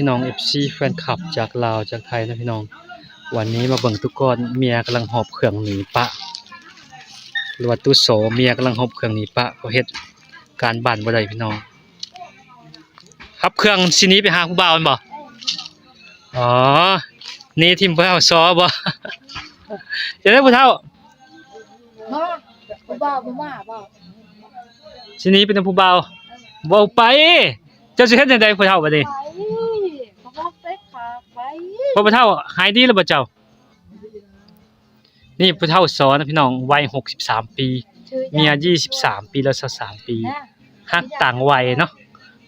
ນ້ອງເອັຟຊີແຟນຄລັບຈາກລາວຈາກໄທນະພີ່ນ້ອງ, ວັນນີ້ມາເບິ່ງຕຸກອນ ເມຍກຳລັງຫອບເຄື່ອງໜີປະ ຫຼືວ່າຕຸໂສ ເມຍກຳລັງຫອບເຄື່ອງໜີປະ ເພາະເຮັດການບ້ານບໍ່ໄດ້ພີ່ນ້ອງ. ຮັບເຄື່ອງຊິໜີໄປຫາຜູ້ບ່າວແມ່ນບໍ່? ອໍ ໜີຖິ້ມຜູ້ເຖົ້າຊໍບໍ່? ຈະໄດ້ຜູ້ເຖົ້າ ມາ ຜູ້ບ່າວບໍ່ມາບໍ່? ຊິໜີໄປນຳຜູ້ບ່າວ ເອີ ເວົ້າໄປ. ເຈົ້າຊິເຮັດແນວໃດຜູ້ເຖົ້າບັດນີ້? ໄປ ເຂົາບອກໄປ ຂ້າໄປ. ພໍ່ຜູ້ເຖົ້າຫາຍດີແລ້ວບໍ່ເຈົ້າ? ນີ້ຜູ້ເຖົ້າຊໍນະພີ່ນ້ອງ ວັຍຫົກສິບສາມປີ ເມຍຊາວສາມປີ ແລ້ວຊາວສາມປີ ນະ ຮັກຕ່າງໄວເນາະ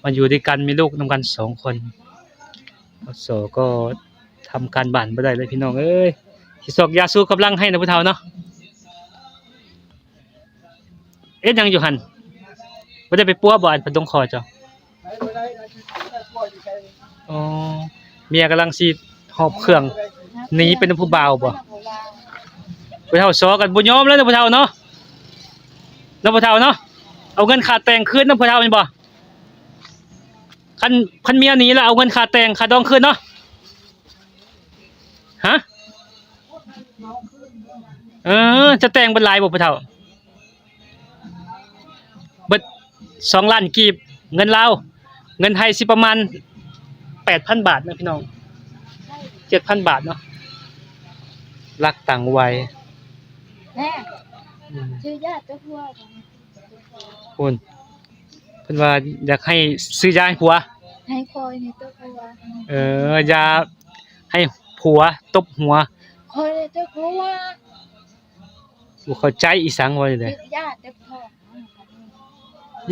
ມາຢູ່ດ້ວຍກັນ ມີລູກນຳກັນສອງຄົນ. ຊໍກໍທຳການບ້ານບໍ່ໄດ້ເລີຍພີ່ນ້ອງເອີຍ ຊິຊອກຢາຊູກຳລັງໃຫ້ນະຜູ້ເຖົ້າເນາະ. ເຮັດຫຍັງຢູ່ຫັ້ນ? ບໍ່ໄດ້ໄປປົວບໍ່ ອັນພັດດົງຄໍເຈົ້າ? ອໍ ເມຍກຳລັງຊິຫອບເຄື່ອງໜີໄປນຳຜູ້ບ່າວບໍ່? ຜູ້ເຖົ້າຊໍກັນບໍ່ຍອມແລ້ວນະຜູ້ເຖົ້າເນາະ ເນາະຜູ້ເຖົ້າເນາະ. ເອົາເງິນຄ່າແຕ່ງຄືນນຳຜູ້ເຖົ້າແມ່ນບໍ່? ຄັນ ຄັນເມຍໜີແລ້ວເອົາເງິນຄ່າແຕ່ງຄ່າດອງຄືນເນາະ. ຮະ? ເອີ ຈະແຕ່ງເບິດຫຼາຍບໍ່ຜູ້ເຖົ້າ? ເບິດສອງລ້ານກີບ ເງິນລາວ ເງິນໄທຊິປະມານແປດພັນບາດນະພີ່ນ້ອງ ເຈັດພັນບາດເນາະ. ລັກຕ່າງໄວ ແມ່ ອືມ ຊື້ຢາຕົວຜົວ ພຸ້ນ ເພິ່ນວ່າຢາກໃຫ້ຊື້ຢາໃຫ້ຜົວ ໃຫ້ຂ້ອຍນີ້ຕົວຜົວ. ເອີ ຢາໃຫ້ຜົວຕົບຫົວ ຂ້ອຍນີ້ຕົວຜົວ. ບໍ່ເຂົ້າໃຈອີ່ສັງ ເວົ້າຈັ່ງໃດ? ຢາເຈັບທ້ອງ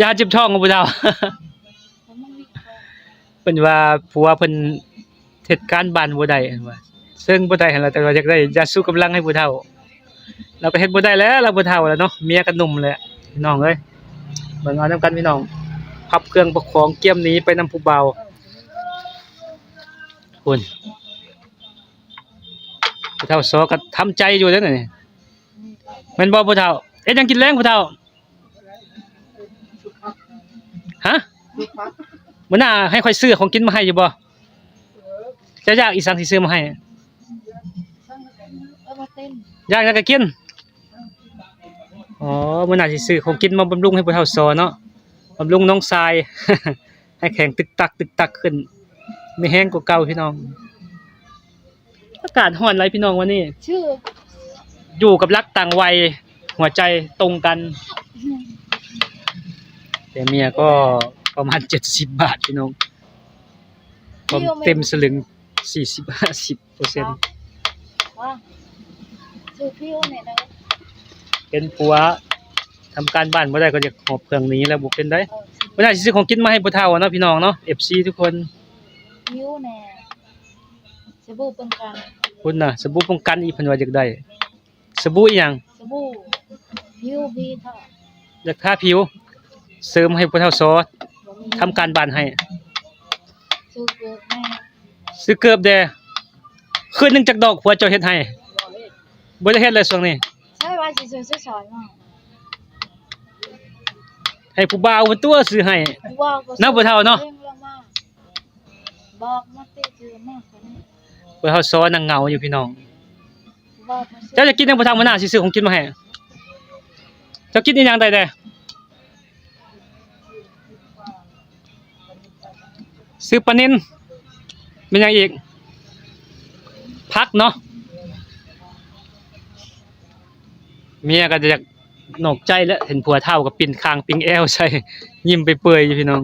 ຢາເຈັບທ້ອງຂອງຜູ້ເຖົ້າ. ເພິ່ນວ່າຜົວເພິ່ນເຮັດການບ້ານບໍ່ໄດ້ ເພິ່ນວ່າ ເຊິ່ງບໍ່ໄດ້ຫັ້ນລະ ແຕ່ວ່າຢາກໄດ້ຢາຊູກຳລັງໃຫ້ຜູ້ເຖົ້າ. ລາວກໍເຮັດບໍ່ໄດ້ແລ້ວ ລາວຜູ້ເຖົ້າແລ້ວເນາະ ເມຍກໍໜຸ່ມແລ້ວ ພີ່ນ້ອງເອີຍ. ເບິ່ງເອົານຳກັນພີ່ນ້ອງ ພັບເຄື່ອງພັບຂອງກຽມໜີໄປນຳຜູ້ບ່າວ. ພຸ້ນ ຜູ້ເຖົ້າຊໍກໍທຳໃຈຢູ່ເດ້ນີ້ ແມ່ນບໍ່ຜູ້ເຖົ້າ? ເຮັດຫຍັງກິນແລງຜູ້ເຖົ້າ? ຮະ? ມື້ໜ້າໃຫ້ຂ້ອຍຊື້ຂອງກິນມາໃຫ້ຢູ່ບໍ່? ເຈົ້າຢາກອີ່ສັງຊິຊື້ມາໃຫ້? ຢາກຫຍັງກໍກິນ. ອໍ ມື້ໜ້າຊິຊື້ຂອງກິນມາບຳລຸງໃຫ້ຜູ້ເຖົ້າຊໍເນາະ ບຳລຸງນ້ອງຊາຍ ໃຫ້ແຂງຕຶກຕັກຕຶກຕັກຂຶ້ນ ມີແຮງກວ່າເກົ່າພີ່ນ້ອງ. ອາກາດຮ້ອນຫຼາຍພີ່ນ້ອງວັນນີ້ ຢູ່ກັບລັກຕ່າງໄວ ຫົວໃຈຕົງກັນ. ແຕ່ເມຍກໍປະມານເຈັດສິບບາດພີ່ນ້ອງ ຄວາມເຕັມສະລຶງ ສີ່ສິບ ຫ້າສິບເປີເຊັນ. ເຫັນຜົວທຳການບ້ານບໍ່ໄດ້ກໍຢາກຫອບເຄື່ອງໜີແລ້ວ ບໍ່ເປັນໃດ. ເອີ ມື້ໜ້າຊິຊື້ຂອງກິນມາໃຫ້ຜູ້ເຖົ້າເນາະ ພີ່ນ້ອງເນາະ ເອັຟຊີທຸກຄົນ. ຫິວແນ່ ສະບູປ້ອງກັນ ພຸ້ນນະ ສະບູປ້ອງກັນອີກ ເພິ່ນວ່າຢາກໄດ້ສະບູອີ່ຫຍັງ? ສະບູຜິວ ຢາກທາຜິວ ເສີມໃຫ້ຜູ້ເຖົ້າຊໍ ບໍ່ມີ ທຳການບ້ານໃຫ້. ຊື້ເກີບແນ່ ຊື້ເກີບແດ່. ຄືນໜຶ່ງຈັກດອກ ຜົວເຈົ້າເຮັດໃຫ້? ບໍ່ໄດ້ເຮັດແລ້ວຊ່ວງນີ້. ໃຊ່ວ່າຊິຊື້ ຊື້ສອຍມາ ໃຫ້ຜູ້ບ່າວເພິ່ນຕົວະຊື້ໃຫ້. ຜູ້ບ່າວກໍ ນຳຜູ້ເຖົ້າເນາະ ເອງລະມາ ບອກມາຕິ ຊື້ມາຄົນນີ້. ຜູ້ເຖົ້າຊໍນັ່ງເຫງົາຢູ່ພີ່ນ້ອງ. ເຈົ້າຢາກກິນຫຍັງບໍ່? ທາງຫົວໜ້າຊິຊື້ຂອງກິນມາໃຫ້. ເຈົ້າກິນອີ່ຫຍັງໄດ້ແດ່? ຊື້ປານິນ ແມ່ນຫຍັງອີກ? ຜັກເນາະ. ເມຍກໍຢາກນອກໃຈແຫຼະ ເຫັນຜົວເຖົ້າກໍປິ່ນຄາງປິ່ນແອວໃສ່ ຍິ້ມເປື່ອຍໆຢູ່ພີ່ນ້ອງ.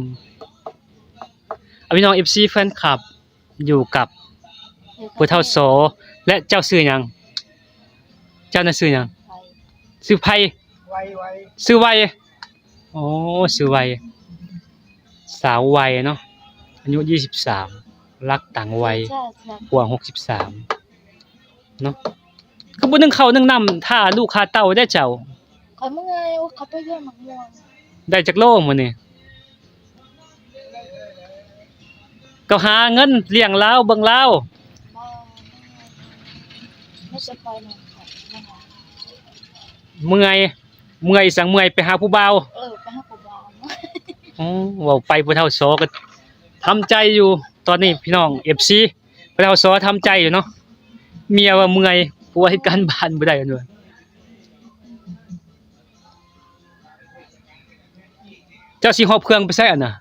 ເອົາ ພີ່ນ້ອງ ເອັຟຊີ ແຟນຄລັບ ຢູ່ກັບຜູ້ເຖົ້າຊໍ ແລະ ເຈົ້າຊື່ຫຍັງ? ເຈົ້ານະຊື່ຫຍັງ? ໄວ ຊື່ໄພ ໄວ ໄວ ຊື່ໄວ. ໂອ້ ຊື່ໄວ ສາວໄວເນາະ ອາຍຸຊາວສາມ ລັກຕ່າງໄວ ຜົວຫົກສິບສາມເນາະ. ຄືບໍ່ໜຶ້ງເຂົ້າໜຶ້ງນ້ຳຖ້າລູກຖ້າເຕົ້າແດ່ເຈົ້າ? ຂ້ອຍເມື່ອຍ ໂອ້ ຂ້ອຍໄປເຮັດໝາກມ່ວງ. ໄດ້ຈັກໂລມື້ນີ້? ກໍຫາເງິນລ້ຽງລາວ ເບິ່ງລາວ. ບໍ່ ບໍ່ ບໍ່ຈະໄປນຳເຂົາ ເມື່ອຍ. ເມື່ອຍ ເມື່ອຍສັງ ເມື່ອຍໄປຫາຜູ້ບ່າວ. ເອີ ໄປຫາຜູ້ບ່າວ. ໂອ້ ເວົ້າໄປຜູ້ເຖົ້າຊໍກໍ ທຳໃຈຢູ່ຕອນນີ້ພີ່ນ້ອງ ເອັຟຊີ ພວກເຮົາຊໍທຳໃຈຢູ່ເນາະ. ເມຍວ່າເມື່ອຍ ຜົວເຮັດການບ້ານບໍ່ໄດ້ ເພິ່ນວ່າ. ເຈົ້າຊິຫອບເຄື່ອງໄປໃສຫັ້ນນະ?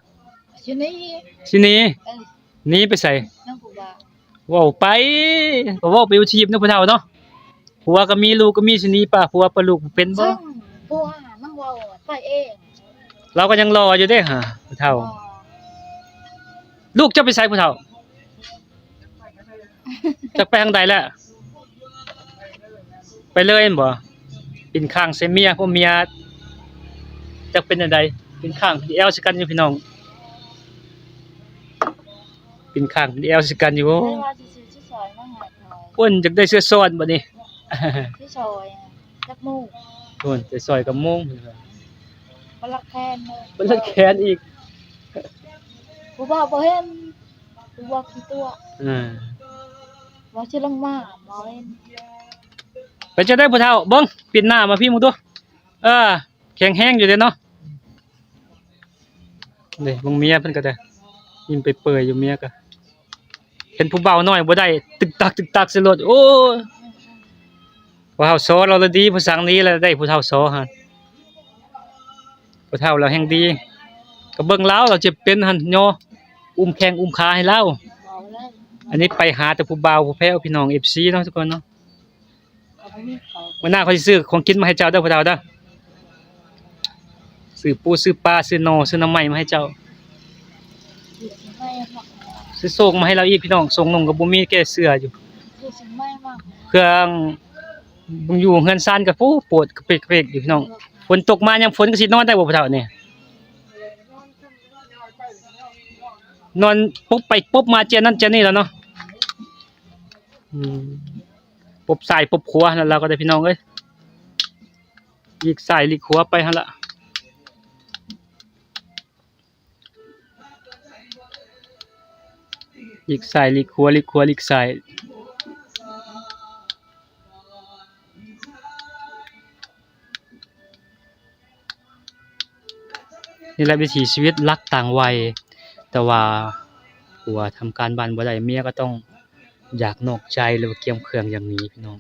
ຊິໜີ ຊິໜີ ເອີ ໜີໄປໃສ? ນຳຜູ້ບ່າວ. ເວົ້າໄປ ກໍເວົ້າໄປຢູ່ທີ່ນຳຜູ້ເຖົ້າເນາະ. ຜົວກໍມີ ລູກກໍມີ ຊິໜີປະຜົວປະລູກເປັນບໍ່? ເຊິ່ງຜູ້ຫານາງເວົ້າໄປເອງ. ລາວກໍຍັງຫຼໍ່ຢູ່ເດ້ຫາຜູ້ເຖົ້າ. ລູກເຈົ້າໄປໃສຜູ້ເຖົ້າ? ຈັກໄປທາງໃດແລ້ວ? ໄປເລີຍແມ່ນບໍ່? ປິ່ນຂ້າງໃສ່ເມຍ ພວກເມຍຈັກເປັນແນວໃດ. ປິ່ນຂ້າງ ແອວໃສ່ກັນຢູ່ພີ່ນ້ອງ ປິ່ນຂ້າງ ແອວໃສ່ກັນຢູ່. ໂອ້ ເພິ່ນຢາກໄດ້ເສື້ອຊ້ອນບັດນີ້ ຊິຊ່ອຍຈັກໂມງ? ໂອ້ຍ ຊິຊ່ອຍກັບໂມງ ເພິ່ນວ່າ ມັນລັກແຄນເນາະ ມັນລັກແຄນອີກ. ຜູ້ບ່າວບໍ່ເຫັນ ຜູ້ບ່າວຂີ້ຕົວະ ອ່າ ວ່າຊິລົງມາບໍ່ເຫັນ. ເປັນຈັ່ງໃດຜູ້ເຖົ້າ? ເບິ່ງ ປິ່ນໜ້າມາພີ້ເບິ່ງດູ. ເອີ ແຂງແຮງຢູ່ເດ້ເນາະ. ເດ້ ເບິ່ງເມຍເພິ່ນກໍໄດ້ ຍິ້ມເປີຍໆຢູ່ ເມຍກໍ ເຫັນຜູ້ບ່າວນ້ອຍບໍ່ໄດ້ ຕຶກຕັກຕຶກຕັກໃສ່ລົດ. ໂອ້ຍ ຜູ້ເຖົ້າຊໍລາວລະດີ ຜູ້ສັງນີ້ລະໄດ້ ຜູ້ເຖົ້າຊໍຫັ້ນ ຜູ້ເຖົ້າລາວແຮງດີ. ກໍເບິ່ງລາວ ລາວເຈັບເປັນຫັ້ນ ຍໍອຸ້ມແຂ້ງອຸ້ມຂາໃຫ້ລາວ. ອັນນີ້ໄປຫາແຕ່ຜູ້ບ່າວຜູ້ແພ້ວ ພີ່ນ້ອງ ເອັຟຊີ ເນາະ ທຸກຄົນເນາະ. ມື້ໜ້າຂ້ອຍຊິຊື້ຂອງກິນມາໃຫ້ເຈົ້າເດີ ຜູ້ເຖົ້າເດີ. ຊື້ປູຊື້ປາ ຊື້ໜໍ່ ຊື້ໜໍ່ໄມ້ມາໃຫ້ເຈົ້າ. ຊື້ໂສ້ງມາໃຫ້ລາວອີກ ພີ່ນ້ອງ. ໂສ້ງນຸ່ງກໍບໍ່ມີ ແກ່ເສື້ອຢູ່. ເຄື່ອງຢູ່ເຮືອນຊານກໍ ໂອ້ ໂປດກະເປກກະເປກຢູ່ ພີ່ນ້ອງ. ຝົນຕົກມາຍາມຝົນກໍຊິນອນໄດ້ບໍ່ ຜູ້ເຖົ້ານີ້? ນອນປົບໄປປົບມາ ແຈນັ້ນແຈນີ້ແລ້ວເນາະ. ອືມ ປົບຊ້າຍປົບຂວາ ແລ້ວລາວກໍໄດ້ ພີ່ນ້ອງເອີຍ. ຫຼີກຊ້າຍຫຼີກຂວາໄປຫັ້ນລະ ຫຼີກຊ້າຍຫຼີກຂວາ ຫຼີກຂວາຫຼີກຊ້າຍ. ນີ້ແຫຼະວິຖີຊີວິດລັກຕ່າງໄວ ແຕ່ວ່າຜົວທຳການບ້ານບໍ່ໄດ້ ເມຍກໍຕ້ອງຢາກນອກໃຈ ຫຼືວ່າກຽມເຄື່ອງຢ່າງໜີ ພີ່ນ້ອງ.